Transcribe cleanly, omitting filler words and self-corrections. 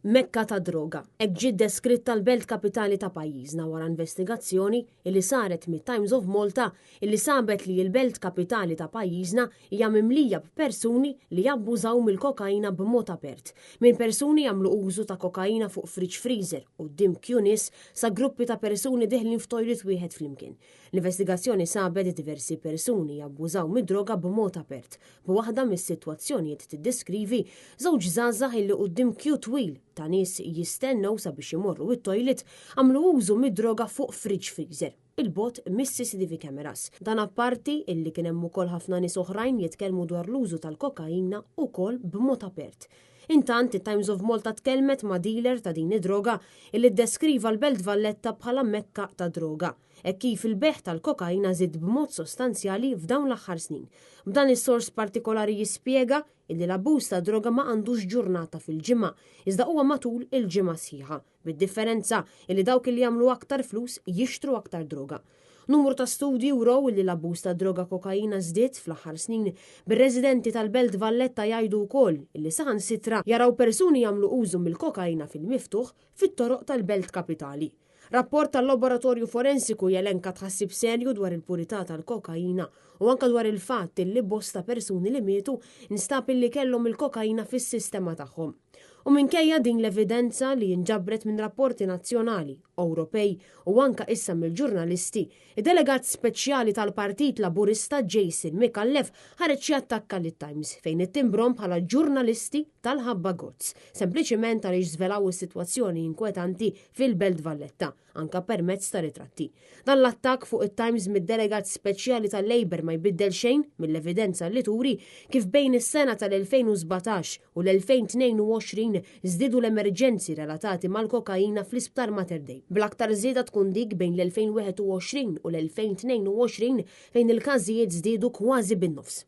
Mekka tad-droga. Hekk ġiet deskritta l-belt kapitali ta' pajjiżna wara investigazzjoni illi saret mit-Times of Malta illi sabet li l-belt kapitali ta' pajjiżna hija mimlija b'persuni li jabbużaw mill-kokaina b'mod apert. Minn persuni jagħmlu użu ta' kokaina fuq fridge freezer quddiem kju nies sa gruppi ta' persuni deħlin f'toilet wieħed flimkien. L-investigazzjoni sabet diversi persuni jabbużaw mid-droga b'mod apert, b'waħda mis-sitwazzjonijiet tiddeskrivi żewġ żgħażagħ illi quddiem kju twil ta' nies jistennew sabiex imorru it-toilet għamlu użu mid-droga fuq fridge freezer 'il bogħod mis-CCTV cameras. Dan apparti illi kien hemm ukoll ħafna nies oħrajn jitkellmu dwar l-użu tal-kokaina ukoll b'mod apert. Intant, it-Times of Malta tkellmet ma' dealer ta' din id-droga illi ddeskriva l-Belt Valletta bħala mekka ta' droga, hekk kif il-bejgħ tal-kokaina żied b'mod sostanzjali f'dawn l-aħħar snin. B'dan is-sors partikolari jispjega illi l-abbuż ta' droga ma għandux ġurnata fil-ġimgħa, iżda huwa matul il-ġimgħa sħiħa, bid-differenza illi dawk li jagħmlu aktar flus jixtru aktar droga. Numru ta' studji wrew illi l-abbuż ta' droga kokaina żdied fl-aħħar snin, bir-residenti tal-Belt Valletta jgħidu wkoll illi saħansitra jaraw persuni jagħmlu użu mill-kokaina fil-miftuħ fit-toroq tal-Belt Kapitali. Rapport tal-Laboratorju Forensiku jelenka tħassib serju dwar il-purità tal-kokaina u anka dwar il-fatt illi bosta persuni li mietu nstab illi kellhom il-kokaina fis-sistema tagħhom. U minkejja din l-evidenza li inġabret minn rapporti nazzjonali, Ewropej u anka issa mill-ġurnalisti, id-delegat speċjali tal-Partit Laburista Jason Micallef ħareġ jattakka lit-Times fejn ittimbrahom bħala ġurnalisti tal-ħabba gozz, sempliċiment għaliex żvelaw is-sitwazzjoni inkwetanti fil-Belt Valletta, anka permezz ta' ritratti. Dan l-attakk fuq it-Times mid-delegat speċjali tal-Labour ma jbiddel xejn mill-evidenza li turi kif bejn is-sena tal-2017 u l-2022 żdiedu l-emerġenzi relatati mal-kokaina fl-Isptar Mater Dei. Bl-aktar żieda tkun dik bejn l-2021 u l-2022 fejn il-każijiet żdiedu kważi bin-nofs.